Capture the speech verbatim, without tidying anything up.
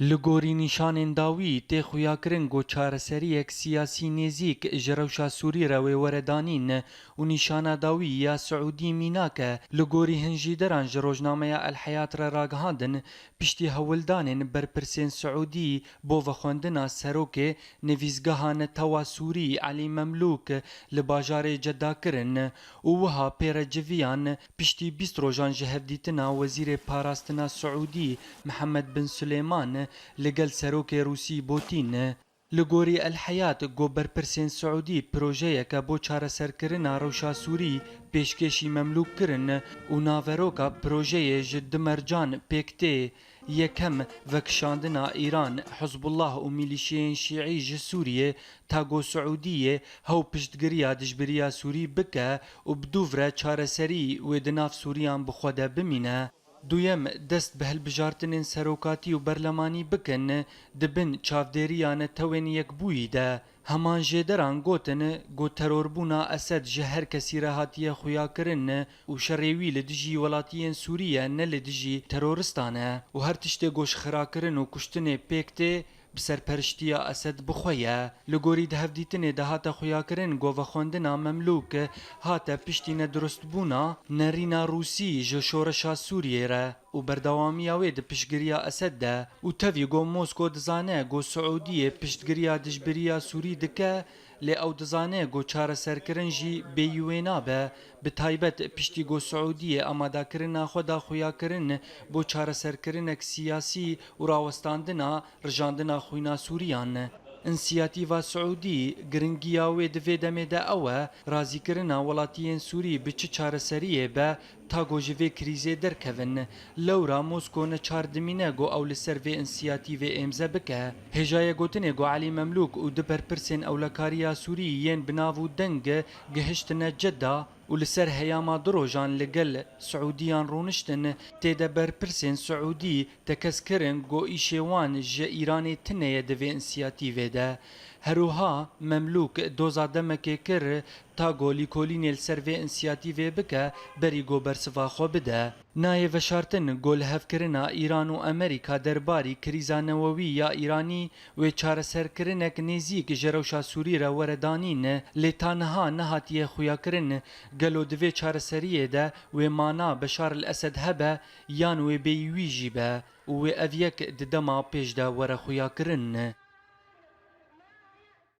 Li gorî nîşanên dawî tê xuyakirin ku çareseriyek siyasî nêzîk ji rewşa Sûrî re wê were danîn û nîşana dawî ya Siûdî mînak e. Li gorî hin jî deran ji rojnameya El Heyat re ragihandin, piştî hewldanên berpirsên Siûdî bo vexwendina serokê nivîsgeha netewa Sûrî Elî Memlûk li bajarê Cedda kirin û wiha pê re civiyan piştî bîst rojan ji hevdîtina Wezîrê Parastina Siûdî Mihemed bin Suleyman li gel serokê Rûsî Botîn. Li gorî El Heyat, ku berpirsên Siûdî projeyeke bo çareserkirina rewşa Sûrî pêşkêşî Memlûk kirin û naveroka projeyê ji du mercan pêk tê. Yekem, vekişandina Îran, Hizbullah û milîşiyên şîî ji Sûriyê, ta ku Siûdiyê hew piştgiriya dijbiriya Sûrî bike û bi dûv re çareserî wê di nav Sûriyan bi xwe de bimîne. Duyem, dest bi hilbijartinên serokatî û berlemanî bikin di bin çavdêriya Netewên Yekbûyî de. Heman jêderan gotin ku terorbûna Esed ji her kesî re hatiye xuyakirin û şerê wî li dijî welatiyên Sûrî ye, ne li dijî teroristan e û her tiştê ku ji xirakirin û kuştinê pêk tê, bi serperiştiya Esed bi xwe ye. Li gorî di hevdîtinê de hate xuyakirin ku vexwendina Memlûk hate piştî nedurustbûna nerîna Rûsî ji şoreşa Sûriyê re û berdewamiya wê di piştgiriya Esed de û tevî ku Mosko dizane ku Siûdiyê piştgiriya dijbiriya Sûrî dike, lê ew dizane ku çareserkirin jî bêyî wê nabe, bi taybet piştî ku Siûdiyê amadekirina xwe da xuyakirin bo çareserkirinek siyasî û rawestandina rijandina xwîna Sûriyan. Însiyatîva Siûdî giringiya wê di vê demê de ew e, razîkirina welatiyên Sûrî bi çi çareseriyê be, ta ku ji vê krîzê derkevin. Lewra Mosko neçar dimîne ku ew li ser vê însiyatîvê êmze bike. Hêjayê gotinê ku Elî Memlûk û du berpirsên ewlekariya Sûrî yên bi nav û deng gihiştine Cedda û li ser heyama du rojan li gel Siûdiyan rûniştin, tê de berpirsên Siûdî tekez kirin ku îşê wan ji Îranê tune ye di vê însiyatîvê de. Herwiha Memlûk doza demekê kir, ta ku lîkolînê li ser vê însiyatîvê bike, berî ku bersiva xwe bide. Nayê veşartin ku lihevkirina Îran û Amerîka derbarî krîza newewî ya Îranî wê çareserkirinek nêzîk ji rewşa Sûrî re were danîn, lê ta niha nehatiye xuyakirin, gelo di vê çareseriyê de wê mana Beşar el Esed hebe yan wê bêyî wî jî be û wê ev yek di dema pêş de were xuyakirin.